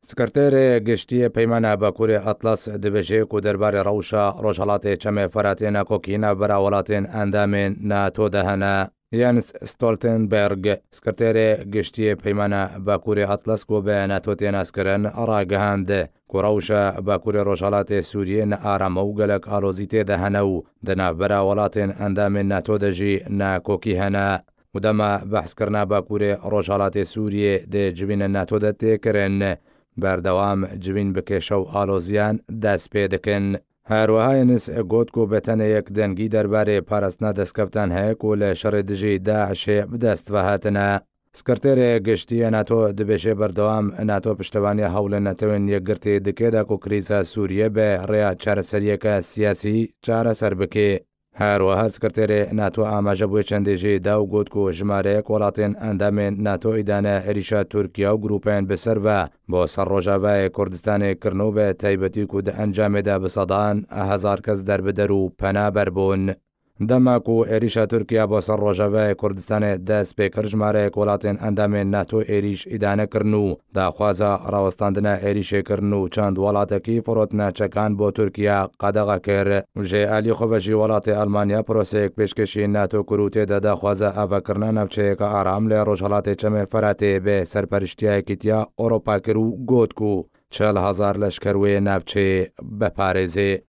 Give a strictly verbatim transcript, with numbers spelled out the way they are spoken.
Sekreterê Giştî yê Peymana Bakurê Atlas dibêje ku derbarê rewşa Rojhelatê Çemê Feratê nakokî navbera welatên endamên NATO de hene. Jens Stoltenberg, Sekreterê Giştî yê Peymana Bakurê Atlas ku bi NATO tê naskirin, ragihand ku rewşa Bakurê Rojhelatê Sûriyê ne aram e û gelek alozî tê de hene û di navbera welatên endamên NATO de jî nakokî hene. Û dema behskirina Bakurê Rojhelatê Sûriyê di civînên NATO de tê kirin, berdewam civîn bi kêşe û aloziyan dest pê dikin. Her wiha Jens got ku bi tenê yek dengî derbarê parastina destkeftan heye ku li şerê dijî DAIŞê bi dest ve hatine. Sekreterê Giştî yê NATO dibêje berdewam NATO piştevaniya hewlên Netewên Yekgirtî dike da ku krîza Sûriyê bi rêya çareseriyeke siyasî çareser bike. Her wiha Sekreterê NATO amaje bûye çendê jê da û got ku jimareyek welatên endamên NATO îdane êrîşa Tirkiye û grûpên bi ser ve bo ser Rojavayê Kurdistanê kirin û bi taybetî ku di encamê de bi sedan hezar kes derbider û penaber bûn. Dema ku êrîşa Tirkiye bo ser Rojavayê Kurdistanê dest pê kir, jimareyek welatên endamên NATO êrîş îdane kirin û daxwaza rawestandina êrîşê kirin û çend welatekî firotine çekan bo Tirkiye qedexe kir. Ji alî xwe ve jî welatê Elmanya proseyek pêşkêşî NATO kir û tê de daxwaza avakirina navçeyeke aram li Rojhelatê Çemê Feratê bi serperiştiya Yekîtiya Ewropa kir û got ku çil hezar leşker wê navçeyê biparêze.